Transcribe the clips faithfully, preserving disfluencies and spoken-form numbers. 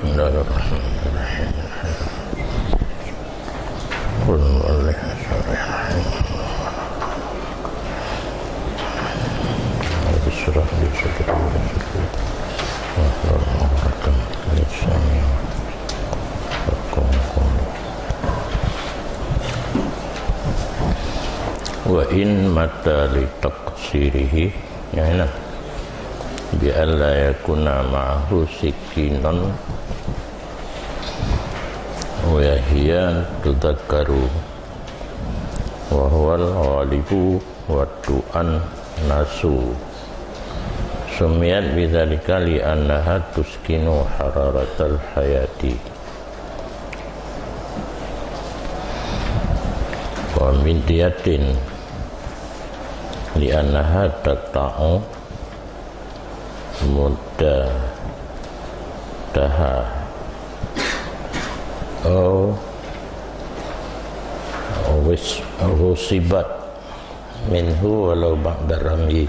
Bismillahirrahmanirrahim. Qul huwallahu ahad. Rabbi shrah li sadri wa yassir li amri wahlul 'uqdatam min lisani yafqahu qawli. Wa in mata li taqsirihi, ya, nah. Bi alla yakuna ma'ahu sikinun wa hiya tudhakkaru wa huwal ghalibu wa tu'annasu. Sumiyat bidzalika li annaha tuskinu hararatal hayati. Wa midyatin li annaha taqta'u muddataha. Au wis-, usibat minhu walau ba'da ramyi.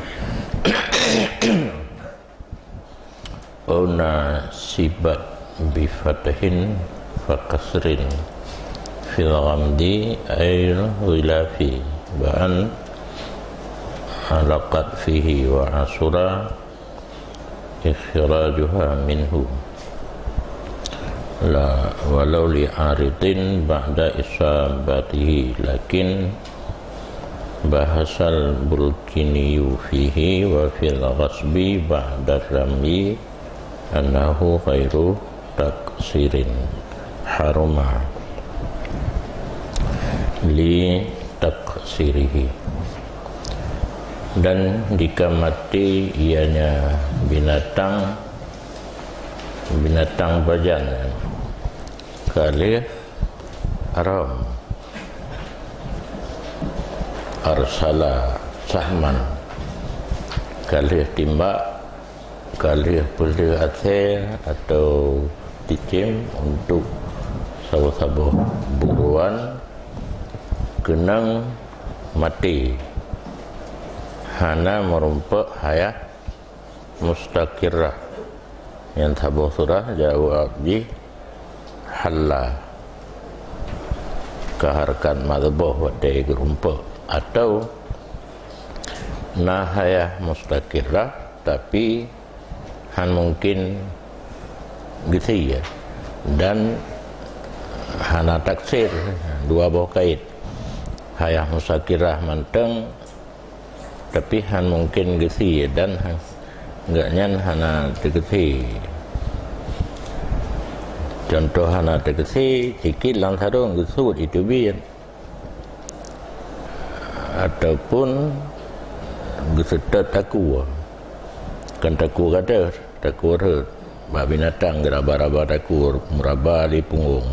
Au nasibat bi fathin fa kasrin fil ghamdi ail ghilafi, ba'an alaqat fihi wa asura ikhrajuha minhu. La, walau li aridin ba'da isabatihi, lakin bahasal Bulkiniyu fihi wa fil ghasbi ba'da ramyi annahu ghairu taqsirin, haruma li taqsirihi. Dan jika mati ianya binatang, binatang bajan, ka lheueh haram, arsala sahman, ka lheueh timbak, ka lheueh peulheueh asée atau cicém untuk saboh-saboh buruan keunong maté, hana meurumpok hayah mustaqirrah. Nyang saboh surah jaweueb jih halla, ka hareukat madhboh watée geurumpok, atau na hayah mustaqirrah, tapi hán mungken geusie, ya, dan hana taksir, dua boh kait. Hayah mustaqirrah mantong, tapi hán mungken geusie dan ha-, gobnyan hana teugeusie. Cuntoh hana teugeusie, sikit lam sarong geusuet iteubiet. Ataupun geuseutôt takue. Kon takue gadoh, takue rhot. Bak binatang geuraba-raba takue, meuraba di punggong.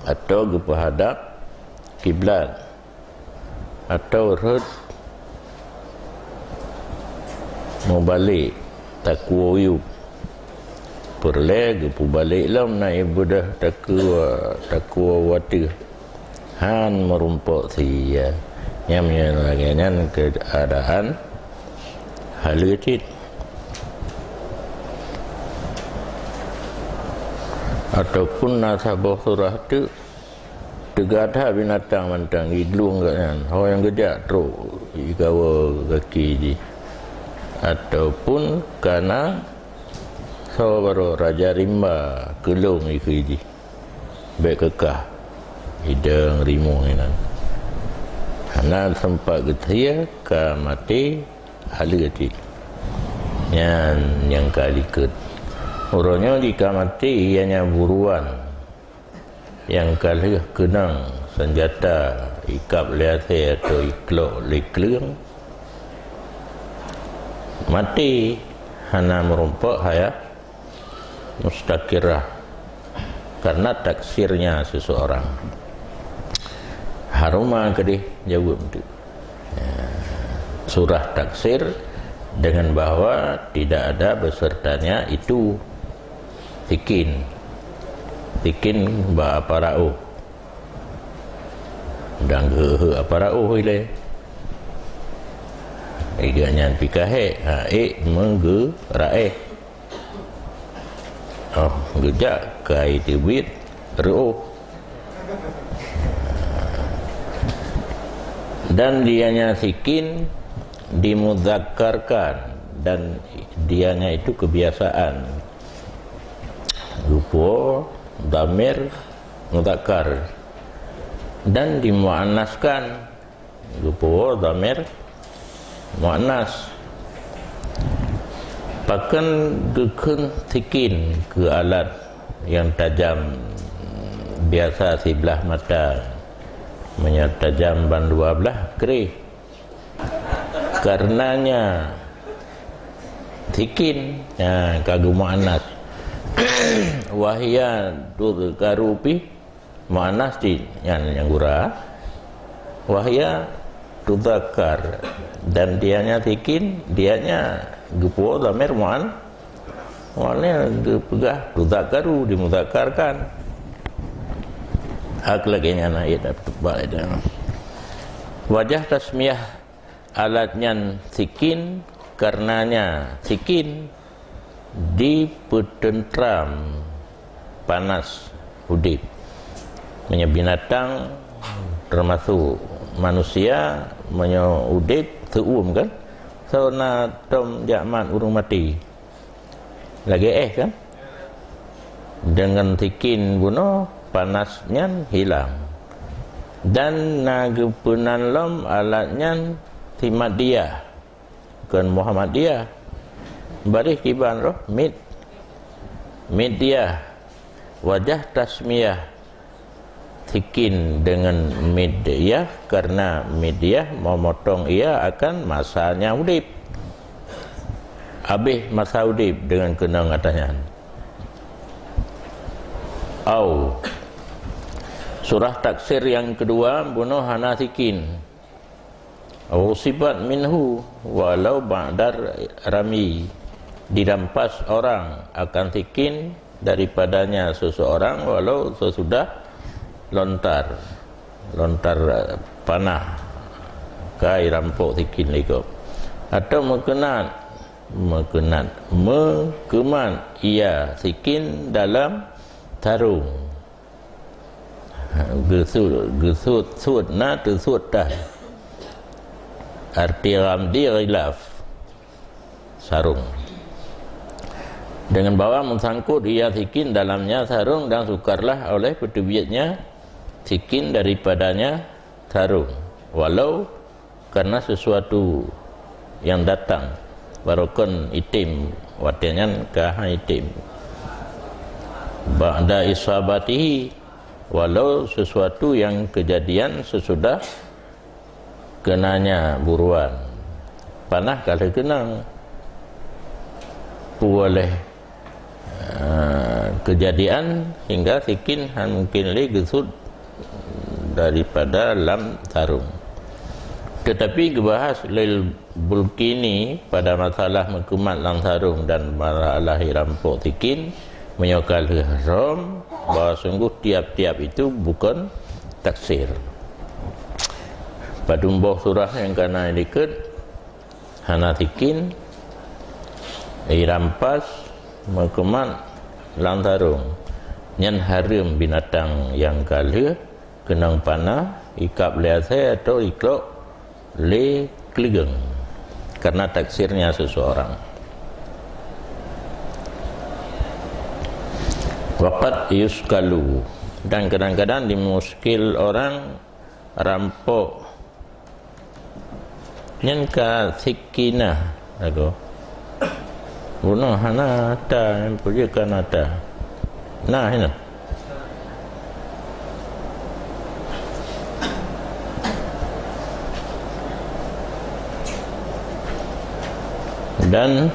Atau geupeuhadab kiblat. Atau rhot meubalek takue uyueb. Peureulée geupeubalek lom na ié beudôh takue, takue u ateueh. Hán meurumpok sie. Nyang meunyoe lagée nyan keuadaan haleue cit. Ataupun na saboh surah teuk Teuga that binatang mantong idlueng gobnyan, ho nyang geujak trok jigawa gaki jih, ataupun kana soe baroe raja rimba keulong dikeue jih, bék keukah idong rimueng inan. Hana seumpat geusie ka maté haleue cit. Nyan nyang ka likot. Uroe nyoe jika maté, ianya buruan nyang ka lheueh keunong seunjata ikab lé asée atau iklok lé kleueng, maté hana meurumpok hayah mustaqirah karena taksirnya seseorang. Haruma keudeh jaweueb tu. Ya, surah taksir dengan bahwa tidak ada besertanya itu sikin. Sikin bak aparaoh. Dan geuheuek aparaoh ilée. Iga nyan pih ka hék, ha, ék meugeu raéh. Oh, geujak kai teubiet reuôh. Dan dianya sikin dimudzakarkan, dan dianya itu kebiasaan. Geupuwoe dhamir mudzakkar dan dimuannaskan. Geupuwoe dhamir muannas. Pakon geukheun sikin keu alat nyang tajam biasa siblah mata, meunyoe tajam ban dua blaih kreh? Karenanya sikin, ha, ka geumuannas. Wahia tuzkaru fi muannas cit nyan nyang gura. Wahia tudzakkar, dan dianya sikin, dianya geupuwoe dhamir muan-, muannas geupeugah tudzakkaru, dimudzakarkan. Hak lagée nyan ayat bak itu. Wajah tasmiyah alat nyan sikin, karenanya sikin dipeuteunteram panas udeb. Meunyoe binatang, teumasok manusia, meunyoe udeb, seu-uem kan? Soe na tom jak mat ureuëng maté? Lagée éh kan? Deungon sikin bunoe, panas nyan hilang. Dan na geupeunan lom alat nyan si Madiyah. Kon Muhammadiyah. Baréh kiban roh, Mid-, Midyah. Wajah tasmiyah sikin deungon Midyah, kareuna Midyah meumotong ia akan masanya udeb. Abéh masa udeb deungon keunong atas nyan. Au. Surah taksir nyang keudua bunoe hana sikin. Usibat minhu walau ba'dar rami, dirampas orang akan sikin daripadanya seseorang walau sesudah lontar, lontar, eh, panah, kai rampok sikin lé gob. Atau meukeunat, meukeunat, meukeumat ia sikin dalam sarong. Geusut, geusut, sut na teusut tan. Arti ramdi ghilaf, sarong. Dengan bahwa meusangkot ia sikin dalamnya sarong dan sukarlah oleh peuteubietnya sikin daripadanya sarong. Walau karena sesuatu yang datang, barokon item, watée nyan ka han item. Ba'da isabatihi, walau sesuatu yang kejadian sesudah keunanya buruan. Panah ka lheueh keunong. Puwoe lheueh eh, kejadian hingga sikin han mungkin lé geusut daripada lam sarong. Tetapi geubahas lé Bulqini pada masalah meukeumat lam sarong dan masalah rampok sikin, meunyoe ka lheueh rom bahwa sungguh tiap-tiap itu bukon taksir. Padum boh surah nyang kana dikeue hana sikin, irampas, meukeumat lam sarong. Nyan hareuem binatang nyang ka lheueh keunong panah, ikab lé asée atau iklok lé keuligeung, karena taksirnya seseorang. Waqad yuskalu, dan kadang-kadang dimuskil orang rampok. Nyan ka sikinah lagoe. Bunoe hana ata, peue jeuet ka na ata. Nah, hina. Dan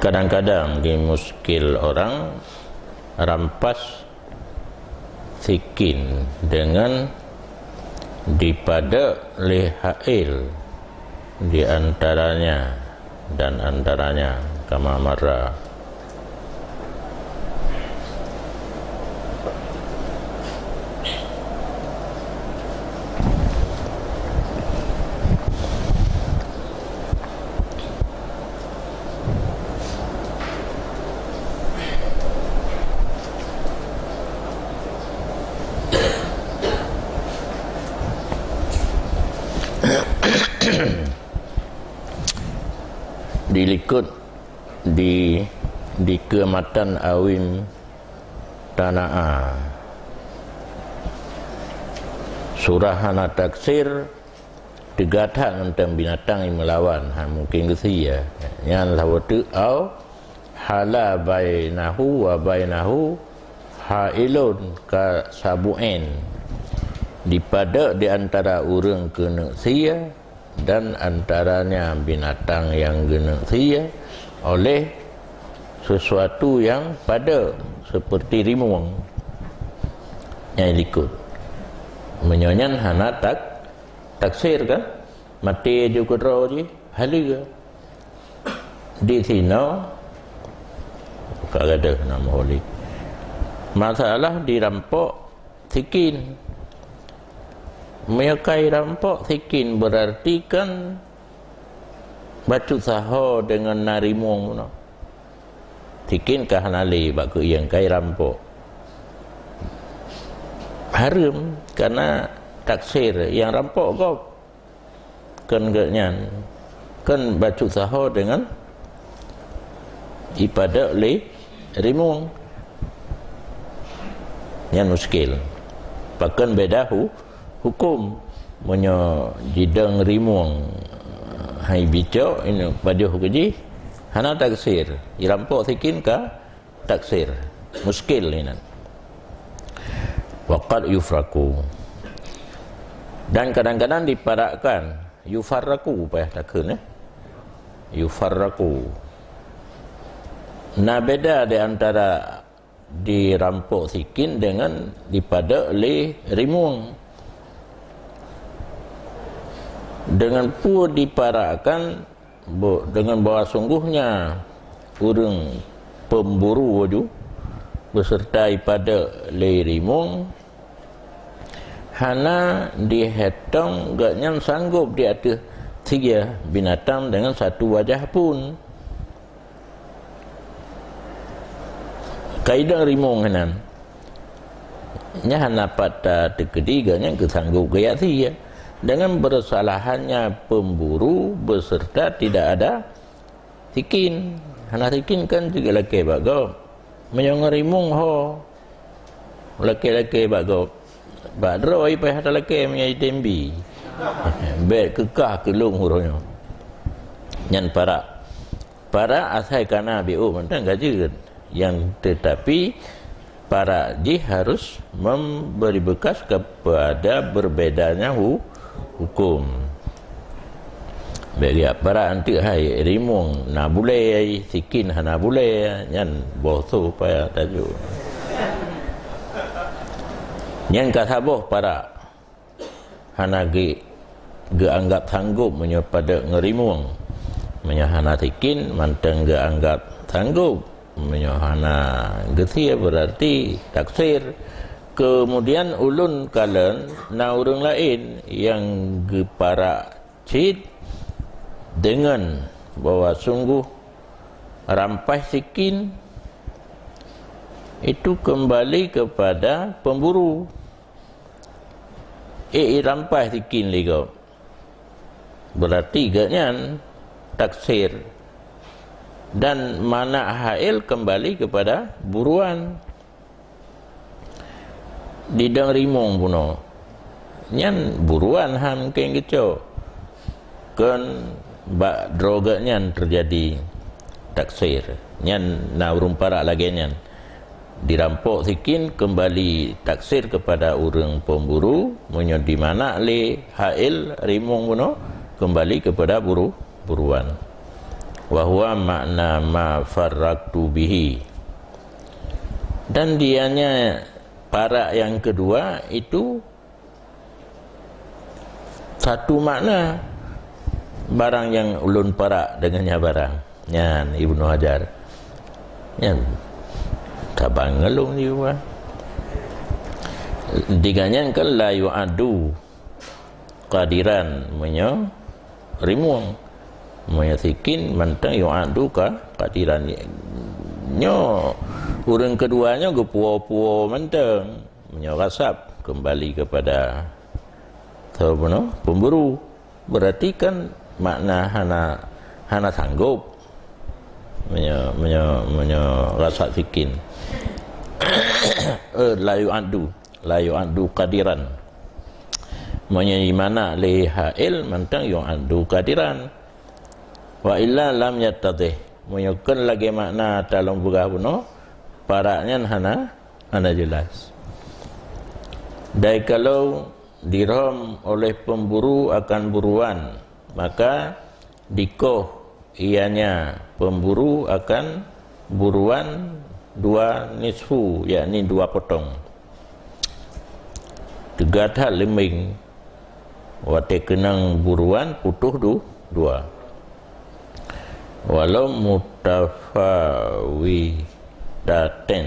kadang-kadang dimuskil orang rampas sikin dengan dipadek lé hail di antaranya dan antaranya, kama marra. Dilikot di, dikeue matan awim tanaa. Surah hana taksir, teuga that ngon binatang nyang meulawan, han mungken geusie. Nyan saboh teuk au hala bainahu wa bainahu hailun ka sabu'in. Dipadek di antara ureuëng keuneuk sie dan antaranya binatang nyang geuneuk sie oleh sesuatu nyang padek seperti rimueng nyang likot. Meunyoe nyan hana tak, taksir kan? Maté ju keudroe jih, haleue. Di sinoe ka gadôh na meuholi. Masalah dirampok sikin. Meunyoe ka jirampok sikin, berarti kan bacut saho deungon na rimueng bunoe. Sikin ka hana lé bak keuieng, ka jirampok. Hareuem, karena taksir nyang rampok gob. Kon geuh nyan, kon bacut saho deungon ipadek lé rimueng. Nyan muskil. Pakon beda hu-, huköm. Meunyoe jidong rimueng hai bicok, ini pajoh keu jih, hana taksir. Jirampok sikin ka taksir. Muskil inan. Wa qad yufraku. Dan kadang-kadang diparakkan. Yufarraku, payah takheun, eh. Yufarraku. Na beda di antara dirampok sikin dengan dipadek lé rimueng. Dengan peue diparakkan, bo-, dengan bahwa sungguhnya ureuëng pemburu aju beserta ipadek lé rimueng, hana dihetong gobnyan sanggob di ateueh sie binatang dengan satu wajah pun. Ka idong rimueng hinan. Nyan hana pat tateukeudi gobnyan keu sanggob geujak sie. Dengan bersalahannya pemburu beserta tidak ada sikin. Hana sikin kan juga lakée bak gob. Meunyoe ngon rimueng ho, lakée-lakée bak gob. Bak droe payah talakée meunyoe item bi. Bék keukah keu lôn uroe nyoe. Nyan parak. Parak asai kana biôh mantong ka jeuet. Yang tetapi parak jih harus memberi bekas kepada berbedanya hu-, hukum. Bék riak parak anteuk hai rimueng na bulée, sikin hana bulée, nyan boh soe payah tajok. Nyan ka saboh parak. Hana ge-, geuanggap sanggob meunyoe padek ngon rimueng. Meunyoe hana sikin, mantong geuanggap sanggob. Meunyoe hana geusie, berarti taksir. Kemudian ulôn kalon na ureuëng laén nyang geuparak cit dengan bahwa sungguh rampai sikin itu kembali kepada pemburu. Eh, rampai sikin lé gob. Berarti gobnyan taksir. Dan mana hail kembali kepada buruan. Didong rimueng bunoe. Nyan buruan han mungken geucok. Kon bak droe gobnyan teujadi taksir. Nyan na ureuëng parak lagée nyan. Dirampok sikin kembali taksir kepada ureuëng pemburu, meunyoe dimanak lé hail rimueng bunoe kembali kepada buru-, buruan. Wa huwa makna ma farraqtu bihi. Dan dianya parak yang kedua itu satu makna barang yang ulôn parak dengan nyan barang. Nyan Ibnu Hajar. Nyan tabang ngelung di bawah. Diganyan kan la yu'adu qadiran meunyoe rimueng. Meunyoe sikin mantong yu'adu ka qadiran. Nyoe ureuëng keduanya geupuo-puo mantong. Meunyoe rasab kembali kepada soe bunoe pemburu. Berarti kan makna hana, hana sanggob. Meunyoe, meunyoe, meunyoe rasa sikin. Eh, la yu'addu, la yu'addu qadiran. Meunyoe jimana lé ha'il mantong yu'addu qadiran. Wa illa lam yattadhih. Meunyoe kon lagée makna ata lôn peugah bunoe, parak nyan hana, hana jelas. Dari kalau dirhom oleh pemburu akan buruan, maka dikoh ianya pemburu akan buruan dua nisfu, yakni dua potong. Teuga that leumbeng, watée keunong buruan putôh du-, dua. Walau mutafawitaten,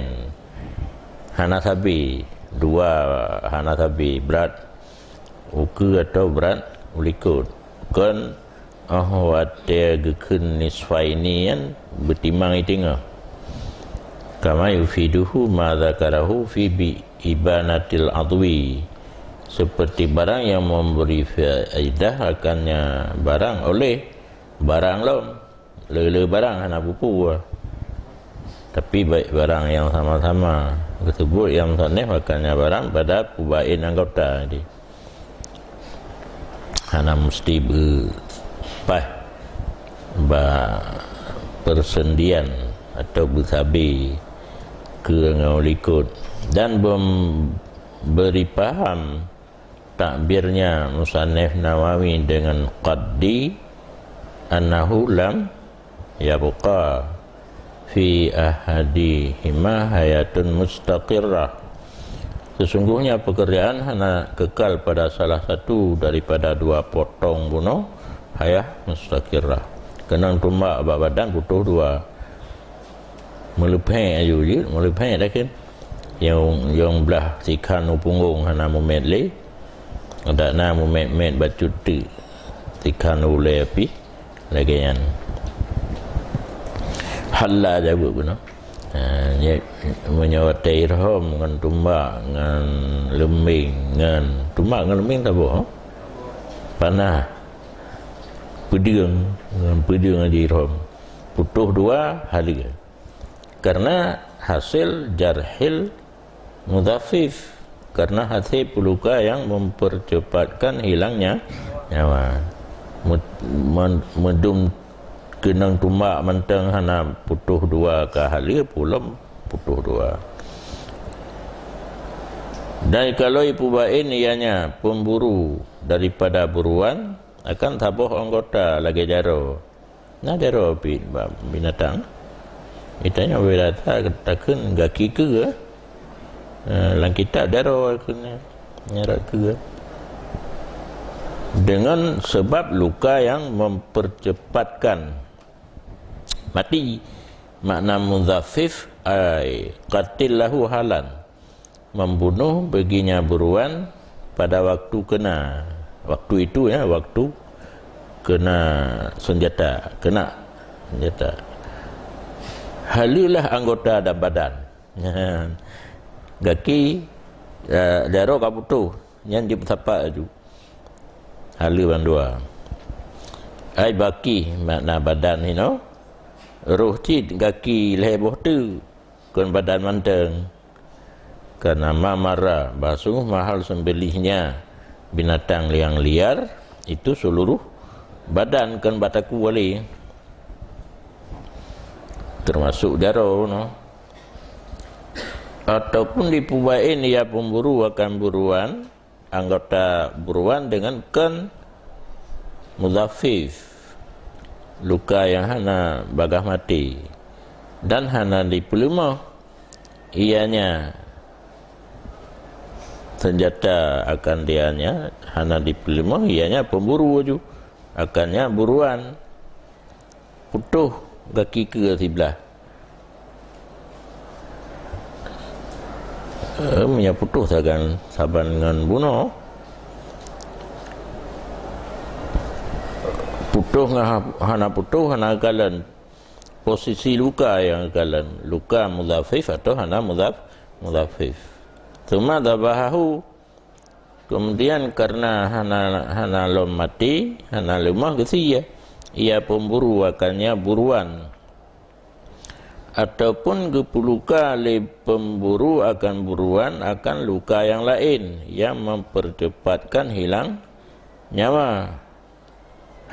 hana sabe, dua hana sabe, brat ukeue atau brat ulikot. Kon, oh, watée geukheun nisfaini nyan beutimang i teungoh. Kama yufiduhu ma dzakarahu fi bi ibanatil adwi. Seperti barang yang memberi faedah akannya barang oleh barang lom. Le-le barang hana peue-peue. Tapi baik barang yang sama-sama geuseubut nyang musannif akannya barang pada peubaén anggota tadi. Hana musti beupaih bak peusendian atau beusabe keue ngon likot. Dan bem-, beri paham takbirnya musannif Nawawi dengan qaddi annahu lam yabqa fi ahadihima hayatun mustaqirrah. Sesungguhnya pekerjaan hana kekal pada salah satu daripada dua potong bunoe hayah mustaqirrah. Keunong tumbak bak badan putôh dua. Meuleuphe aju jeuet, meuleuphe dah kan. Nyang, nyang blah sikhan u punggong hana mumet lé. Adak na mumet-met bacut teuk sikhan ulée pih. Lagée nyan. Halla jaweueb keunoe. Ha, nya, meunyoe watée irhom ngon tumbak, ngon leumbeng, ngon tumbak ngon leumbeng saboh, ha? Panah. Peudeueng, ngon peudeueng di irhom. Putôh dua haleue. Karena hasil jarhil mudhafif, karena hasil peuluka yang mempercepatkan hilangnya nyawa. Mud-, men-, meudum keunong tumbak mantong hana putôh dua ka haleue, pulom putôh dua. Dan kalau ipeubaén ianya pemburu daripada buruan, akan saboh anggota lagée jaroe. Na jaroe pih bak binatang. Mitanyoe beda that takheun gaki keue. Eh, lam kitab jaroe kheun nyan, jaroe keue. Dengan sebab luka yang mempercepatkan mati, makna mudhafif ai qatil lahu halan. Membunuh baginya buruan pada waktu kena, waktu itu, ya, waktu kena senjata, kena senjata. Haleulah anggota dan badan. Gaki, eh, jaroe ka putôh, nyan jipeusapat laju. Haleuh bandua. Ai baki makna badan hinoe. Roh cit gaki lhée boh teuk. Kon badan mantong. Karena ma marra, bah sungguh mahal sembelihnya binatang yang liar, itu seluruh badan, kon bak takue lé. Termasuk jaroe, no. Ataupun dipeubaén ia pemburu akan buruan, anggota buruan dengan kon mudhafif, luka yang hana bagah maté, dan hana dipeuleumah ianya senjata akan dianya, hana dipeuleumah ianya pemburu laju, akannya buruan. Putôh gaki keue siblah. Eh, meunyoe putôh sagan saban ngon bunoe, putôh ngon ha-, hana putôh, hana kalon. Posisi luka nyang kalon, luka mudhafif atau hana mudhaf-, mudhafif. Tsumma dzabahahu, kemudian karena hana, hana lom maté, hana leumah geusie, ia pemburu akannya buruan. Ataupun geupeuluka lé pemburu akan buruan akan luka nyang laén nyang mempercepatkan hilang nyawa,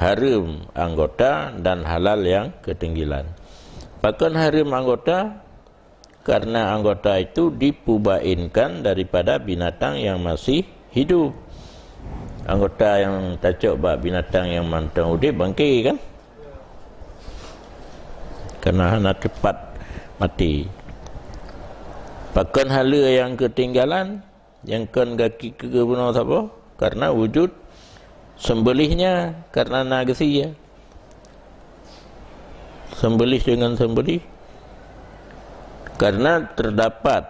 hareuem anggota dan halal nyang keutinggilan. Pakon hareuem anggota? Karena anggota itu dipubainkan daripada binatang yang masih hidup. Anggota nyang tacok bak binatang nyang mantong udeb bangke, kan? Karena hana tepat mati. Pakon haleue nyang keutinggalan, nyang kon gaki keu geubunoe saboh? Karena wujud sembelihnya, karena na geusie. Sembelih dengan sembelih. Karena terdapat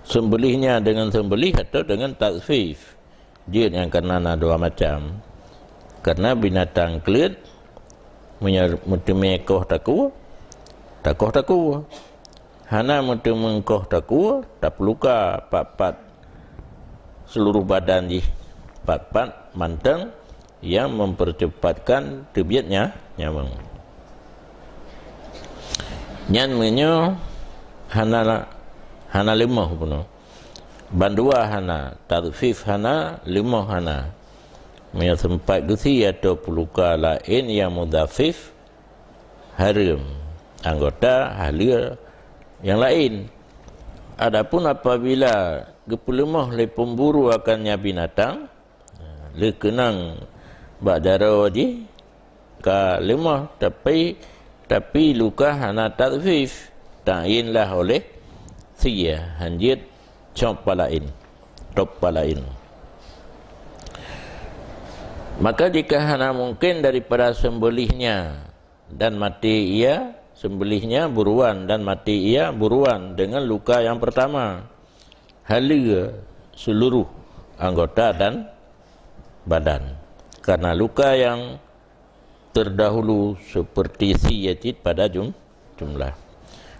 sembelihnya dengan sembelih atau dengan takhfif. Jeuet nyang karena na dua macam. Karena binatang kleuet, meunyoe meuteumé koh takue, takoh takue. Hana meuteumé koh takue, tapeuluka pat-pat seluruh badan jih, pat-pat mantong nyang mempercepatkan teubiet nya, nyawöng. Nyan meunyoe hana, hana leumoh bunoe. Bandua hana, takhfif hana, leumoh hana. Meunyoe seumpat geusie atau peuluka laén nyang mudhafif, hareuem anggota haleue nyang laén. Adapun apabila geupeuleumoh lé pemburu akan nyan binatang, lé keunong bak jaroe jih ka leumoh, tapi, tapi luka hana takhfif, ta'yin lah oleh sie, hanjeuet cop palaén, top palaén. Maka jika hana mungkin daripada sembelihnya dan mati ia, sembelihnya buruan dan mati ia buruan dengan luka yang pertama, haleue seluruh anggota dan badan. Karena luka yang terdahulu seperti sie cit pada jum-, jumlah.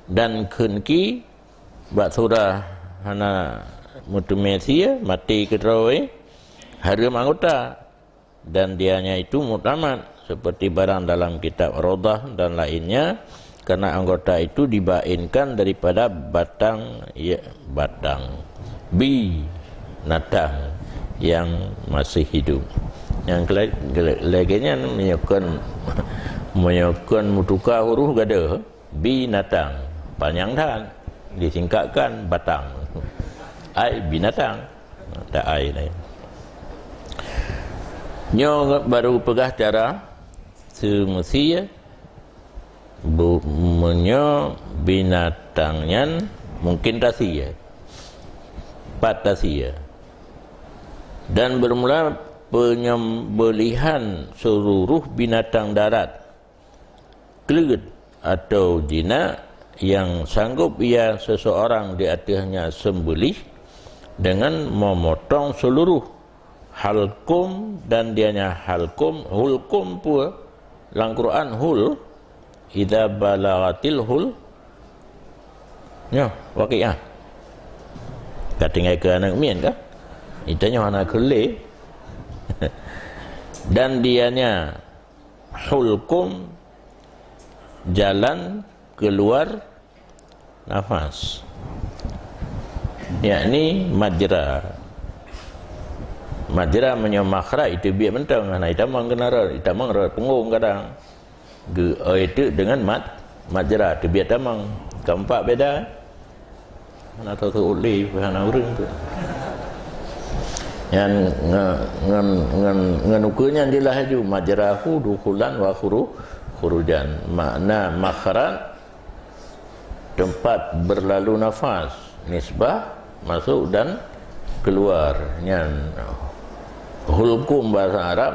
Dan kheun ki bak surah hana meuteumé sie, mati keudroe, hareuem anggota. Dan dianya itu muktamad, seperti barang dalam kitab Raudhah dan lainnya, karena anggota itu dibainkan daripada batang, ya, batang, binatang yang masih hidup. Nyang kele-, kele-, lagée nyan meunyoe kon, meunyoe kon meutuka huruf gada, binatang, panyang that, disingkatkan batang. Ai binatang. Ta ai laén. Nyoe baru peugah cara seumeusie, bu-, meunyoe binatang nyan mungkin tasie, pat tasie. Dan bermula penyembelihan seluruh binatang darat, kleuet atau jinak yang sanggup ia seseorang di atasnya sembelih dengan memotong seluruh halkum, dan dianya halkum, hulkum pue lam Quran hul, idza balagatil hul, nyoh, waqiah. Ka tinggai keu aneuk miet ka? Ita nyoh aneuk keu lé. Dan dianya hulkum, jalan keluar nafas, yakni majra. Majra meunyoe makhraj itu biet mantong, hana itamong keunan rot, itamong rot punggong kadang. Geu-, oi teuk deungon mat-, majra teubiet tamong. Keumpat beda. Hana tatu'ôt lé, hana ureuëng tu. Nyan nge-, ngon, ngon, ngon ukeue nyan jeulaih laju, majrahu dukhulan wa khuru-, khurujan. Makna makhraj, tempat berlalu nafas, nisbah, masuk dan keluar. Nyan hulkum bahasa Arab,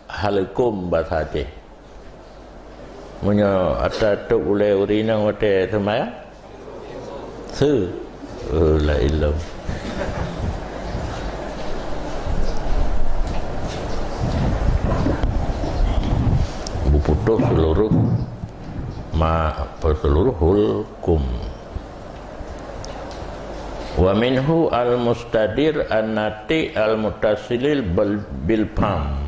halkum bahasa Aceh. Meunyoe ata tôb ulée ureuëng inong watée seumayang? Su. Oh, la ilom. Beuputoh seluruh ma-, seluruh hulkum. Wa minhu al-mustadir an-nati al-muttasilil bal-, bil fam.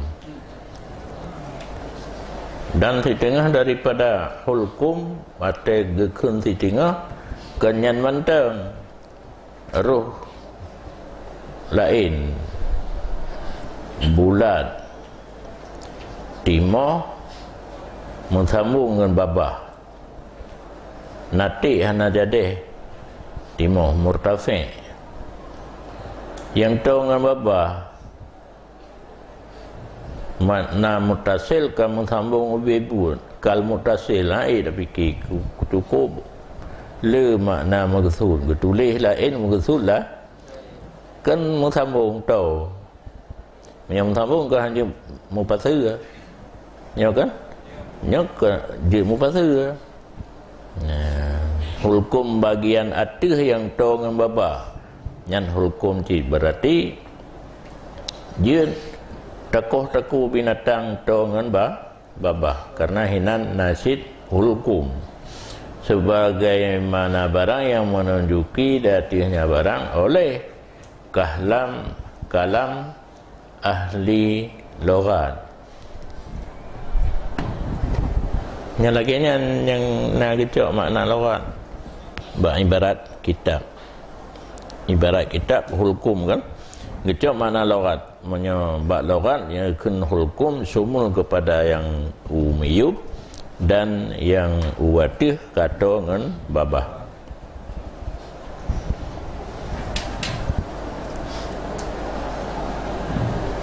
Dan siteungoh daripada hulkum, watée geukheun siteungoh, kon nyan mantong roh laén, bulat, timoh, meusambong ngon babah. Naték hana jadéh, timoh murtafi'. Nyang toe ngon babah, makna muttasil ka meusambong ubé buet. Kal muttasil, ha, eh, tapike ku-, cukup le makna meukeusut. Geutuléh laén, meukeusut lah. Kan meusambong toe. Nyang meusambong ka hanjeuet mupaseue. Nyoe kan? Nyoe ka jeuet mupaseue. Nah, hulkum bagian ateueh nyang toe ngon babah. Nyan hulkum cit, berarti jeuet takoh-takoh binatang toe ngon ba-, babah. Karena hinan na cit hulkum. Sebagaimana barang yang menunjuki di ateuehnya barang oleh kahlam, kalam ahli lughat. Nyang lagée nyan nyang na geucok makna lughat bak ibarat kitab. Ibarat kitab hulkum kan? Geucok makna lughat. Meunyoe bak lughat, nyang kheun hulkum syumul kepada nyang u miyueb dan nyang u ateueh ka toe ngon babah.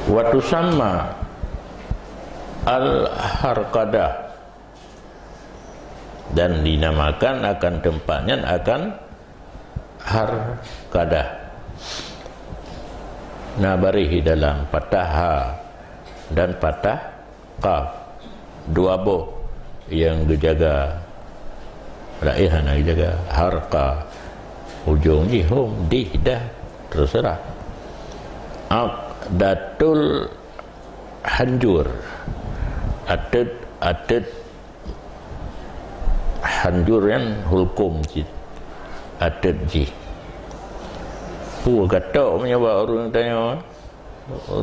Wa tusamma al-harqadah, dan dinamakan akan tempat nyan akan harqadah. Na baréh dalam patah ha dan patah qaf. Dua boh nyang geujaga, laén hana geujaga. Harqa, ujong jih hom, dih, dah, terserah. Aqdatul hanjur, ateuet, ateuet hanjur nyan hulkum cit, ateuet jih. Peue gatok meunyoe bak ureuëng tanyoe?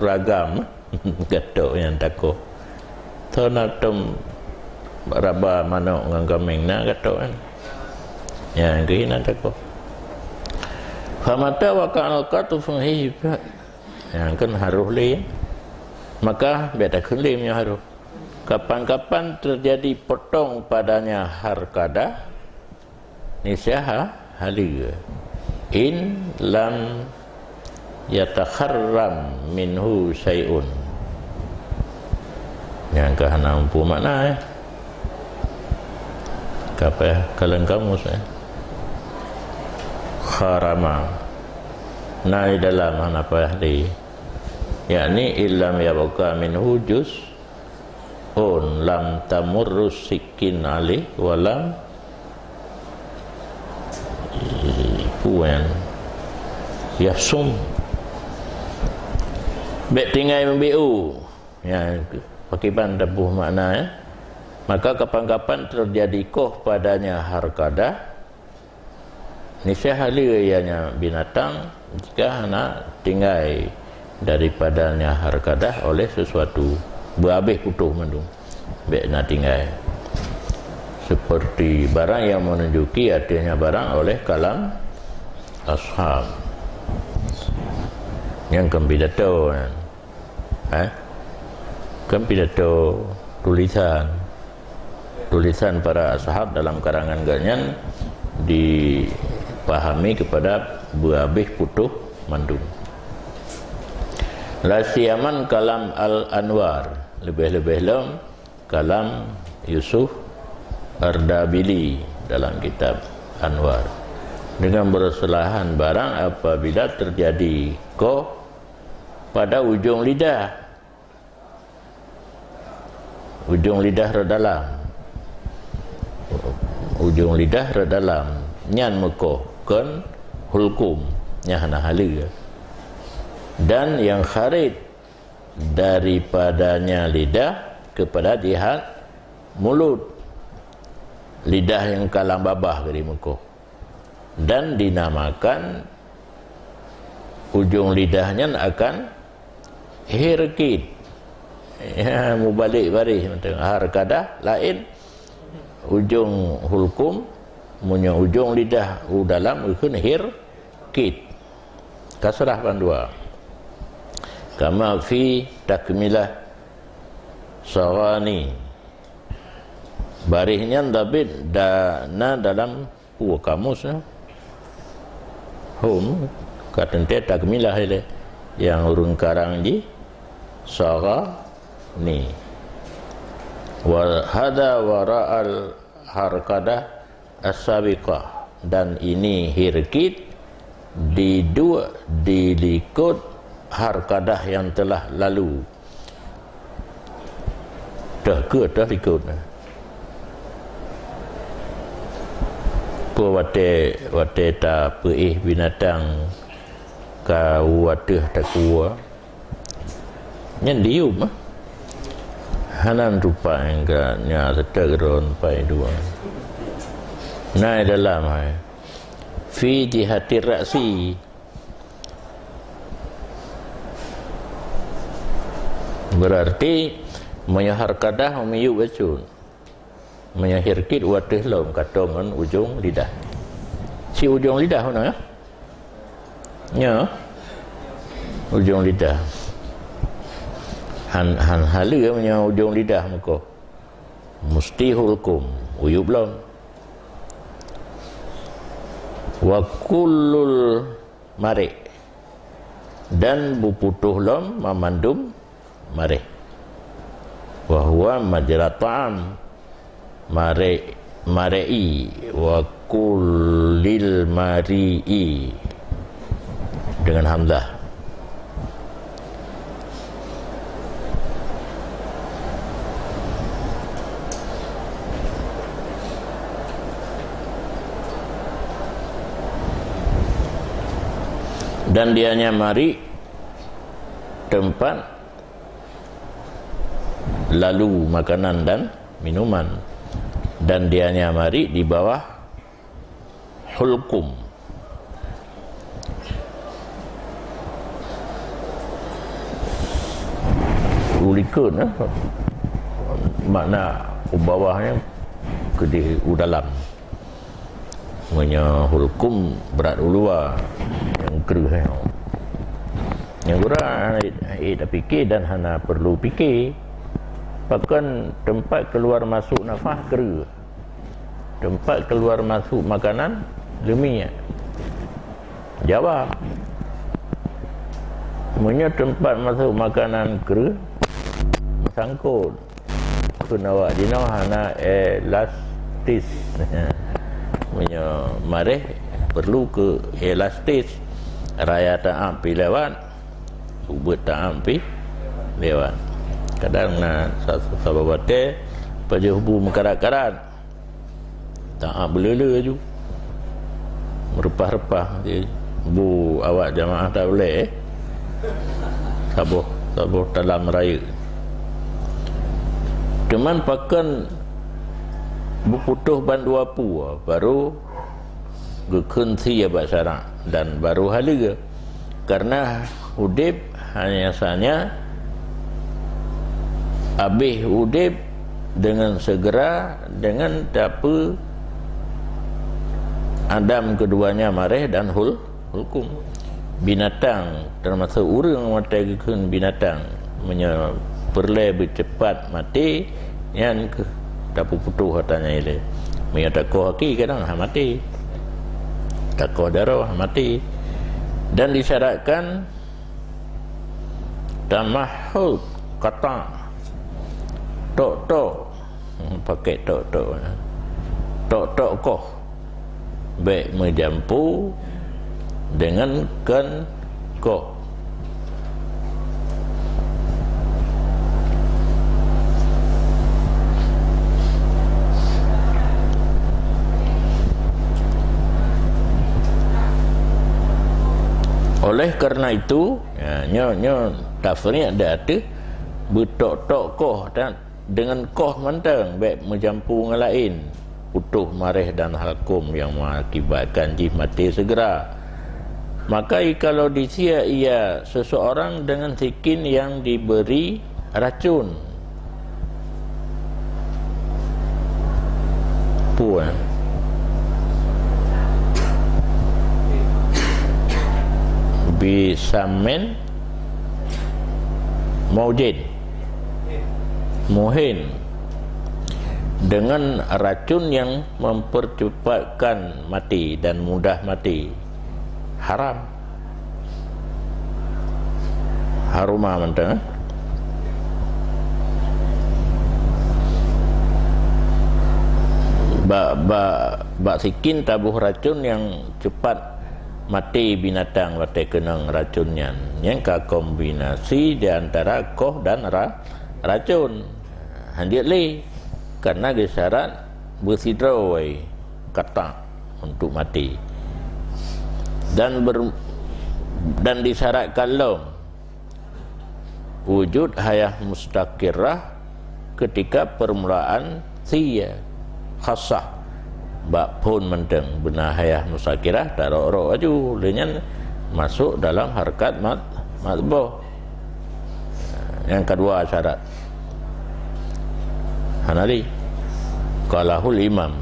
Ragam gatok nyang takoh. Tho na tom raba manok ngon kaméng na gatok nyan. Nyang keuh na takoh. Famata waqa'al qatfu fihi, nyang kan harôh lé. Maka bék takheun lé meunyoe harôh. Kapan-kapan terjadi potong padanya harqadah, nisyaha haleue. In lam yatakharram minhu syai'un. Nyang ka hana muphom makna, eh. Ka payah kalon kamus, eh. Kharama. Na di dalam hana payah di. Yakni illam yabqa minhu juz un lam tamurru sikin alih walam, eh, puan yasum. Bék tinggai meubiu. Ya, pakiban taboh makna, ya. Maka kapan-kapan terjadi koh padanya harkadah, niscaya haleue ianya binatang jika hana tinggai daripadanya harkadah oleh sesuatu, beuhabéh putôh mandum, bék na tinggai. Seperti barang yang menunjuki artinya barang oleh kalam ashab. Nyang keubidato, eh? Kan pidato tulisan. Tulisan para ashab dalam karangan geuhnyan dipahami kepada beuhabéh putôh mandum. La siyaman kalam Al-Anwar, leubeh-leubeh lom kalam Yusuf Ardabili dalam kitab Anwar. Dengan berselahan barang apabila terjadi koh pada ujong lidah. Ujong lidah rot dalam. Ujong lidah rot dalam. Nyan meukoh, kon hulkum. Nyan hana haleue. Dan yang kharij daripadanya lidah kepada jihad mulut. Lidah nyang ka lam babah keudéh meukoh. Dan dinamakan ujong lidah nyan akan hirkit. Ya, mubalek baréh mantong. Harkadah laén, ujong hulkum, meunyoe ujong lidah u dalam geukheun hirkit. Kasrah bandua. Kama fi takmilah saghani. Baréh nyan tabit da-, na dalam Peue kamus, eh? Hom, ka teuntée takmilah ilée. Nyang ureuëng karang jih, saghani. Wa hadza wara'al harkadah as-sabiqah. Dan ini hirkit di dua, di likot harkadah yang telah lalu. Teuh ke teuh likot. Peue watée, watée tapeuéh binatang ka u ateueh takue. Nyan diuem ah. Hana tupat nyang ka nya seuteuron pai dua. Na dalam hai. Fi jihatir ra'si. Berarti meunyoe harkadah miyueb bacut. Meunyoe hirkit u ateueh lom ka toe ngon ujong lidah. Si ujong lidah mana ya? Nya. Ujong lidah. Han, han haleue meunyoe ujong lidah muko. Musti hulkum, uyueb lom. Wa kullul marik, dan beuputoh lom mamandum maréh. Wa huwa majra ta'am, maréh, maréi, wa kullil mari'i, dengan hamzah. Dan dianya marik tempat lalu makanan dan minuman. Dan dianya marik di bawah hulkum. Ulikun, eh? Makna u bawah nyan keudeh u dalam. Meunyoe hulkum brat u luwa, nyang kreueh nyoe. Nyang gura hana, hana tapike dan hana perlu pike. Pakon tempat keluar masuk nafas kreueh. Tempat keluar masuk makanan leumiek. Jawab. Meunyoe tempat masuk makanan kreueh, meusangkot. Kheun awak jinoe hana elastis. Meunyoe maréh perlu keu elastis. Raya taáb pi lewat, ubeut taáb pi lewat. Kadang na sa-, saboh watée pajoh bu meukarat-karat. Taáb beuleu-leu laju. Meurupah-rupah bu awak jamaah tabligh, eh. Saboh, saboh talam rayeuk. Teuma pakon beuputoh bandua pue, baru geukheun sie bak syarak dan baru haleue. Karena udeb hanya sanya habéh udeb dengan segera dengan tapeu adam keduanya maréh dan hul-, hulkum. Binatang, termasuk ureuëng watée geukheun binatang. Meunyoe peureulée beucepat maté, nyan keuh tapeuputoh ata nyan ilée. Meunyoe takoh aki kadang ha maté. Takoh daroh ha maté. Dan disyaratkan tamahhud qata', tok-tok, hmm, pakai tok-tok, tok-tok koh, bék meujampu dengan kon koh. Oleh karena itu, ya, nyoe, nyoe tafriq di ateueh beutok-tok koh dan dengan koh mantong bék meujampu ngon laén. Putoh maréh dan halkum yang mengakibatkan jih maté segera. Maka jikalau disia ia seseorang dengan sikin yang diberi Racun. Peue? Bisamin mujin. Muhin. Dengan racun yang mempercepatkan mati dan mudah mati. Haram. Haruma mantong, eh? Bak, bak, bak sikin taboh racun nyang cepat maté binatang watée keunong racun nyan. Nyan ka kombinasi di antara koh dan ra-, racun. Hanjeuet lé, karena geusyarat beusidroe kata untuk mati. Dan ber-, dan disyaratkan lom wujud hayah mustaqirah ketika permulaan thie khassah. Bak phon mantong beuna hayah mustaqirah tarok-rok aju, lé nyan masuk dalam harkat mat-, matboh. Nyang keudua syarat. Hana lé. Qalahul imam.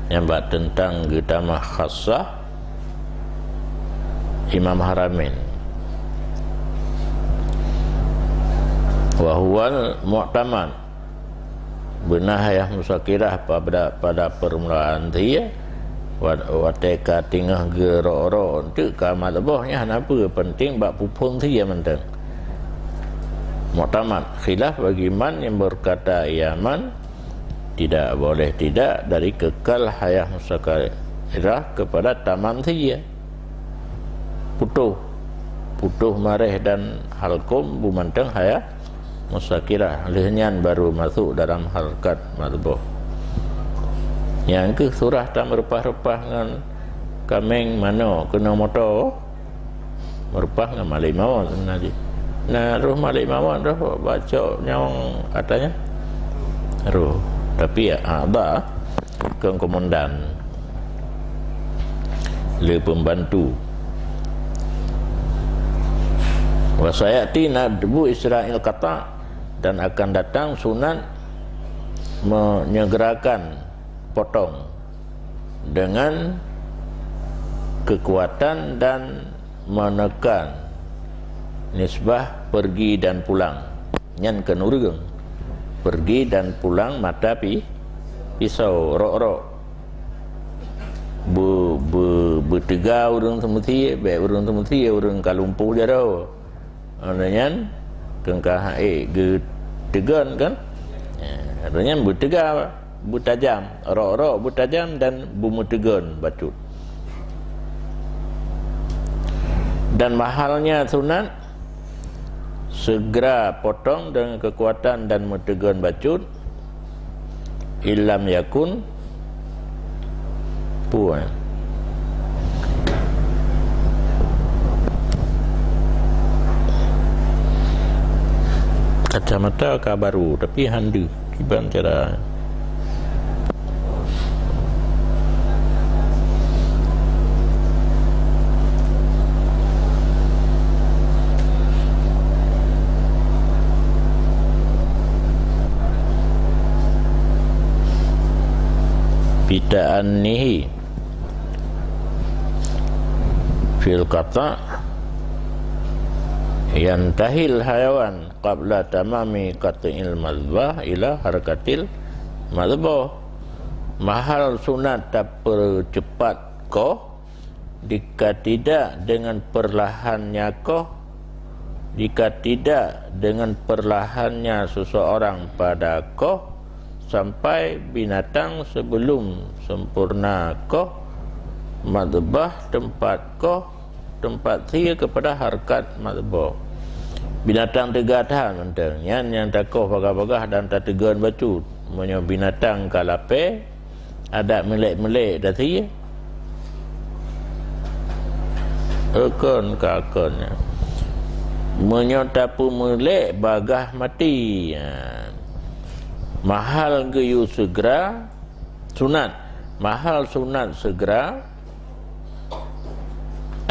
Nyang bak teuntang geutamah khassah Imam Haramain. Wa huwal mu'tamad. Beuna hayah mustaqirah pada, pada permulaan thie, wat-, watée ka teungoh geurok-rok, enteuk ka matboh nyan hana peue, penting bak puphon thie mantong. Mu'tamad, khilaf bagi man yang berkata ia man, tidak boleh tidak dari kekal hayah mustaqirah kepada tamam thie. Putôh, putôh mareh dan halkum beu mantong hayah mustaqirah, lheueh nyan baru masuk dalam harkat matboh. Nyang keuh surah tameureupah-reupah ngon kaméng manok keunong moto, meureupah ngon Malik Mawat sebenarnya. Nah, roh Malik Mawat roh bacok nyawong katanya. Roh, tapi ya, ada. Kon komandan, le pembantu. Wa sayati nadbu isra'il qata', dan akan datang sunat menyegerakan potong dengan kekuatan dan menekan nisbah pergi dan pulang. Nyan keu ureuëng pergi dan pulang mata pi-, pisau, rok-rok. Be-, be-, beuteuga ureuëng seumeusie, bék ureuëng seumeusie, ureuëng ka lumpuh jaroe. Nyan keu ka hek geuteugon kan? Ya, nyan beuteuga. Beutajam, rok-rok beutajam dan beumeuteugon bacut. Dan mahalnya sunat segera potong dengan kekuatan dan meuteugon bacut, illam yakun puan. Kacamata ka baru, tapi hana deuh. Kiban cara. Bita'annihi fil qata' yantahil hayawan qabla tamami qat'il madbah ila harakatil madbah. Mahal sunat tapeucepat koh, jika tidak dengan perlahannya koh, jika tidak dengan perlahannya seseorang pada koh, sampai binatang sebelum sempurna koh, madbah tempat koh, tempat sie kepada harkat madbah. Binatang teuga that mantong, nyan nyang takoh bagah-bagah dan tateugon bacut. Meunyoe binatang ka lapée, adak meulek-meulek dah sie. Eukon ka kon. Meunyoe tapeumeulek bagah mati, ha. Mahal geuyue segera sunat. Mahal sunat segera,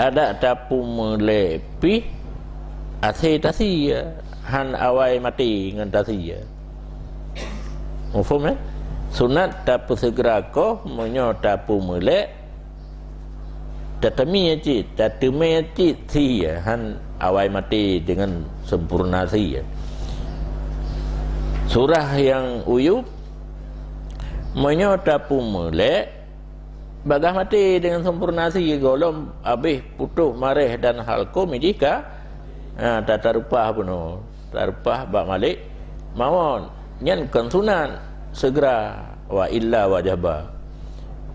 adak tapeumeulek pih asai tasie. han awai maté ngon tasie. Muphom, eh? Sunat tapeuseugera koh meunyoe tapeumeulek, tateumé cit, tateumé cit sie, han awai maté deungon sempurna sie. Surah nyang uyueb, meunyoe tapeumeulek, bagaih maté deungon sempurna sie, gohlom abéh putôh mareh dan halkom jih ka, ha, ta-, tarupah bunoe, tarupah bak malik mawöt. Nyan kon sunat seugera, wa illa wajaba.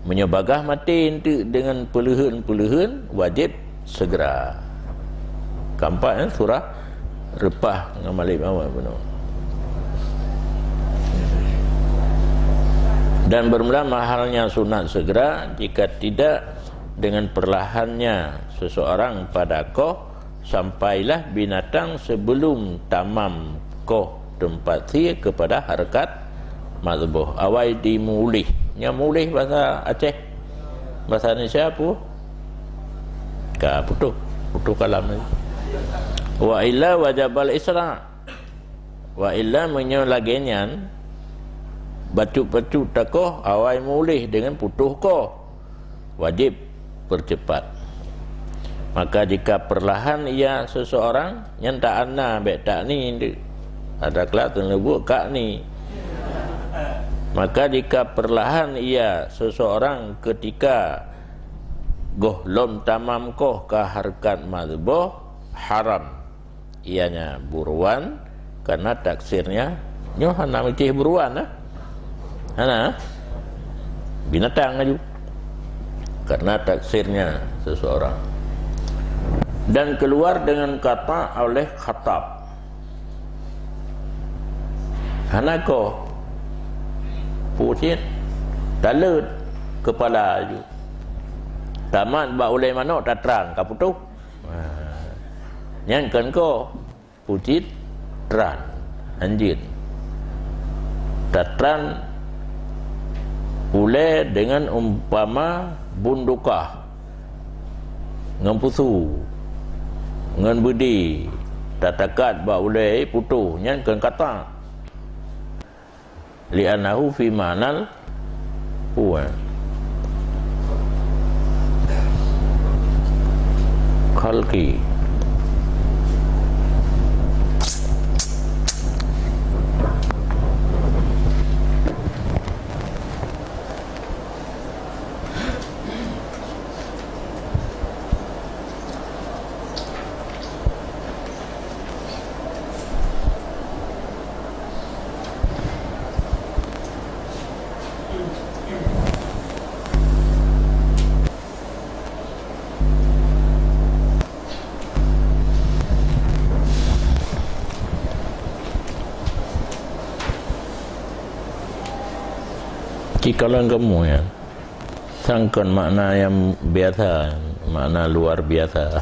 Meunyoe bagaih maté eunteuk deungon peuleuheun-peuleuheun, wajéb seugera. Keempat, eh, surah reupah ngon malik mawöt bunoe. Dan bermula mahalnya sunat segera, jika tidak, dengan perlahannya seseorang pada koh, sampailah binatang sebelum tamam koh tempat sie kepada harkat mazboh. Awai dimuléh. Nyan muléh bahasa Aceh. Bahasa Indonesia apa? Ka putôh. Putôh kalam tadi. Wa illa wajabal isra'. Wa illa, meunyoe lagée nyan, bacut-bacut takoh awai muléh deungon putôh koh, wajéb peuceupat. Maka jika perlahan ia seseorang, nyan ta'anna, bék ta'ni deuh. Ada keulak teuneubeuet ka'ni. Maka jika perlahan ia seseorang ketika gohlom tamam koh ka harkat mazboh, haram. Ianya buruan, karena taksirnya nyoe hana meucéh buruan, nah. Hana. Binatang laju. Karena taksirnya seseorang. Dan keluar dengan kata oleh khatab. Hana koh. Pucit. Taleuet kepala laju. Tamat bak ulée manok tatran, ka putôh. Ha. Nyan kon koh. Pucit tran, hanjeuet. Tatran ulée deungon umpama bundukah, ngon pusu, ngon beudé, tatakat bak ulée putôh, nyan kon kata. Li'annahu fi ma'nal, peue, khalqi. Ci kalon kamoe nyan. Sang kon makna nyang biasa, makna luar biasa.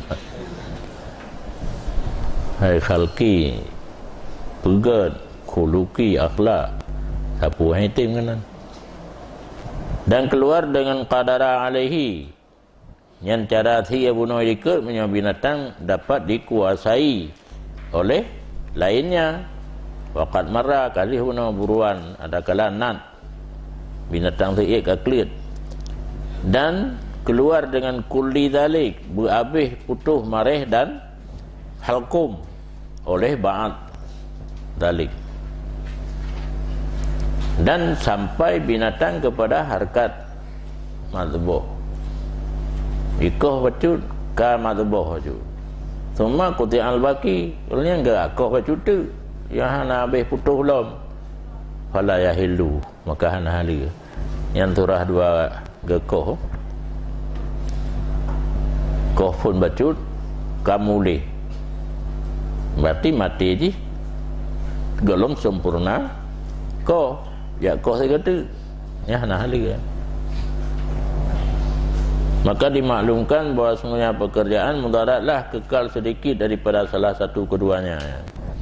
Hai khalqi, peugét, khuluqi, akhlak. Sapeue hai tem keunan. Dan keluar dengan qadara alaihi. Nyan cara sie bunoe likot meunyoe binatang dapat dikuasai oleh lainnya. Waqad marra, ka lheueh bunoe buruan, adakala nat binatang seuiek ka kleuet. Dan keluar dengan kulli dzalik, beuabéh putôh mareh dan halqum oleh ba'd dzalik. Dan sampai binatang kepada harkat mazboh. Ikoh bacut ka mazboh bacut. Tsumma quti'al baqi, ulôn nyan geukoh bacut teuk. Nyang hana abéh putôh lom. Fala yahillu, maka hana haleue. Nyan surah dua geukoh. Koh phon bacut, ka muléh. Berarti maté jih gohlom sempurna koh, jak koh sigoe teuk. Nyan hana haleue. Maka dimaklumkan bahwa sungguhnya pekerjaan mudaratlah kekal sedikit daripada salah satu keduanya.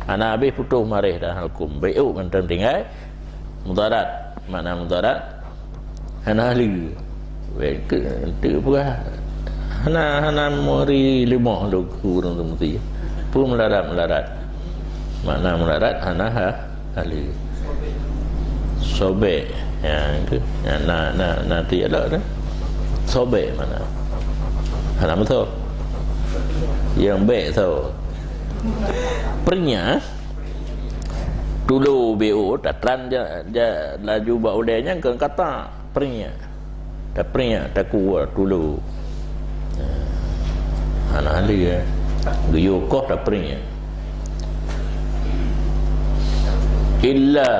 Hana abéh putôh mareh dan halqum. Beuék mantong tinggai. Mudarat. Makna mudarat, hana haleue. Weh, ke, tu peugah, hana, hana meuri leumoh lôn keu ureueng tu meusti. Peue meularat-meularat. Makna mularat hana ha, haleue. Sobek. Ya, itu. Ya, na, na, na tiada tu. Sobek makna. Hana beutôi. Nyang bek tu. Peureunyak. Tulo B O, tatran ja, ja, laju bak ulée nyan keu kata. Peureunyak. Tapeureunyak, takuwa, tulo. Hana haleue, eh. Geuyue koh tapeureunyak. Illa.